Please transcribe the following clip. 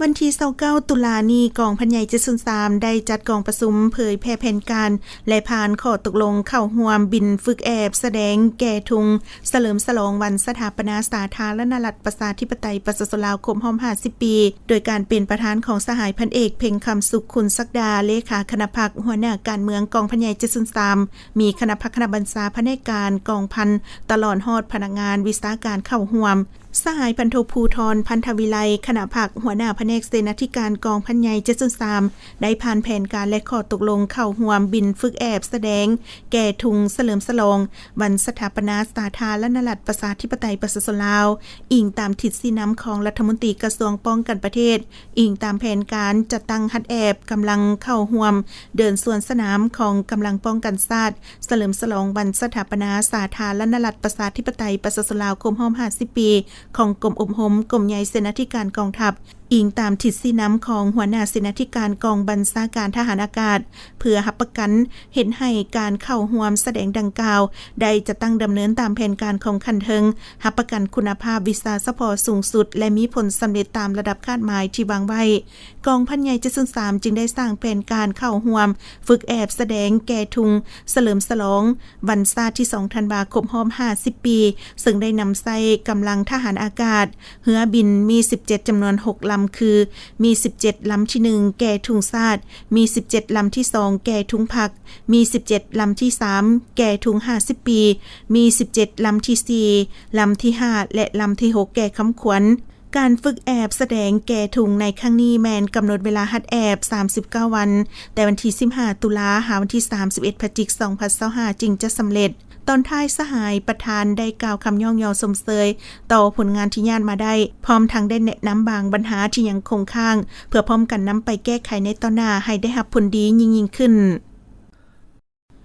ວັນທີຊາວເກົ້າ ຕຸລານີ້, ກອງພັນໃຫຍ່ເຈັດສູນສາມ ໄດ້ຈັດກອງປະຊຸມເຜີຍແຜ່ແຜນການ ແລະ ຜ່ານຂໍ້ຕົກລົງເຂົ້າຮ່ວມບິນຝຶກແອບສະແດງແກ່ທຸງສະເຫຼີມສະຫຼອງວັນສະຖາປະນາສາທາລະນະລັດ ປະຊາທິປະໄຕ ປະຊາຊົນລາວ ຄົບຮອບຫ້າສິບປີ, ໂດຍການເປັນປະທານຂອງສະຫາຍພັນເອກ ເພັງຄຳ ສຸກ ຄຸນສັກດາ ເລຂາຄະນະພັກ, ຫົວໜ້າການເມືອງກອງພັນໃຫຍ່ເຈັດສູນສາມ, ມີຄະນະພັກ, ຄະນະບັນຊາ, ພະແນກການ, ກອງພັນ, ຕະຫຼອດຮອດພະນັກງານວິຊາການເຂົ້າຮ່ວມ. ສະຫາຍພັນໂທ ພູທອນ ພັນທະວິໄລ ຄະນະພັກ, ຫົວໜ້າພະແນກເສນາທິການກອງພັນໃຫຍ່ເຈັດສູນສາມ ໄດ້ຜ່ານແຜນການ ແລະ ຂໍ້ຕົກລົງເຂົ້າຮ່ວມບິນຝຶກແອບສະແດງແກ່ທຸງສະເຫຼີມສະຫຼອງວັນສະຖາປະນາສາທາລະນະລັດ ປະຊາທິປະໄຕ ປະຊາຊົນລາວ, ອີງຕາມທິດຊີ້ນຳຂອງລັດຖະມົນຕີກະຊວງປ້ອງກັນປະເທດ, ອີງຕາມແຜນການຈັດຕັ້ງຮັດແອບກຳລັງເຂົ້າຮ່ວມເດີນສວນສະໜາມຂອງກຳລັງປ້ອງກັນຊາດ ສະເຫຼີມສະຫຼອງວັນສະຖາປະນາສາທາລະນະລັດ ປະຊາທິປະໄຕ ປະຊາຊົນລາວ ຄົບຮອບຫ້າສິບປີ ຂອງກົມອົບຮົມ ກົມໃຫຍ່ເສນາທິການກອງທັບ, ອີງຕາມທິດຊີ້ນຳຂອງຫົວໜ້າເສນາທິການກອງບັນຊາການທະຫານອາກາດ, ເພື່ອຮັບປະກັນເຮັດໃຫ້ການເຂົ້າຮ່ວມສະແດງດັ່ງກ່າວໄດ້ຈັດຕັ້ງດຳເນີນຕາມແຜນການຂອງຂັ້ນເທິງ, ຮັບປະກັນຄຸນນະພາບ, ວິຊາສະເພາະສູງສຸດ ແລະ ມີຜົນສຳເລັດຕາມລະດັບຄາດໝາຍທີ່ວາງໄວ້. ກອງພັນໃຫຍ່ເຈັດສູນສາມ ຈຶ່ງໄດ້ສ້າງແຜນການເຂົ້າຮ່ວມຝຶກແອບສະແດງແກ່ທຸງສະເຫຼີມສະຫຼອງວັນຊາດທີສອງ ທັນວາ ຄົບຮອບຫ້າສິບປີ, ເຊິ່ງໄດ້ນຳໃຊ້ກຳລັງທະຫານອາກາດ, ເຮືອບິນມີສິບເຈັດ ຈຳນວນຫົກລຳ ຄື ມີສິບເຈັດລຳທີໜຶ່ງແກ່ທຸງຊາດ, ມີສິບເຈັດລຳທີສອງແກ່ທຸງພັກ, ມີສິບເຈັດລຳທີສາມແກ່ທຸງຫ້າສິບປີ, ມີສິບເຈັດລຳທີສີ່, ລຳທີຫ້າ ແລະ ລຳທີຫົກແກ່ຄຳຂວັນ. ການຝຶກແອບສະແດງແກ່ທຸງໃນຄັ້ງນີ້ແມ່ນກຳນົດເວລາຮັດແອບສາມສິບເກົ້າວັນ, ແຕ່ວັນທີສິບຫ້າ ຕຸລາ ຫາວັນທີສາມສິບເອັດ ພະຈິກ ສອງພັນຊາວຫ້າ ຈຶ່ງຈະສຳເລັດ. ຕອນທ້າຍ, ສະຫາຍປະທານໄດ້ກ່າວຄຳຍ້ອງຍໍຊົມເຊີຍຕໍ່ຜົນງານທີ່ຍາດມາໄດ້, ພ້ອມທັງໄດ້ແນະນຳບາງບັນຫາທີ່ຍັງຄົງຄ້າງ, ເພື່ອພ້ອມກັນນຳໄປແກ້ໄຂໃນຕໍ່ໜ້າໃຫ້ໄດ້ຮັບຜົນດີຍິ່ງໆຂຶ້ນ.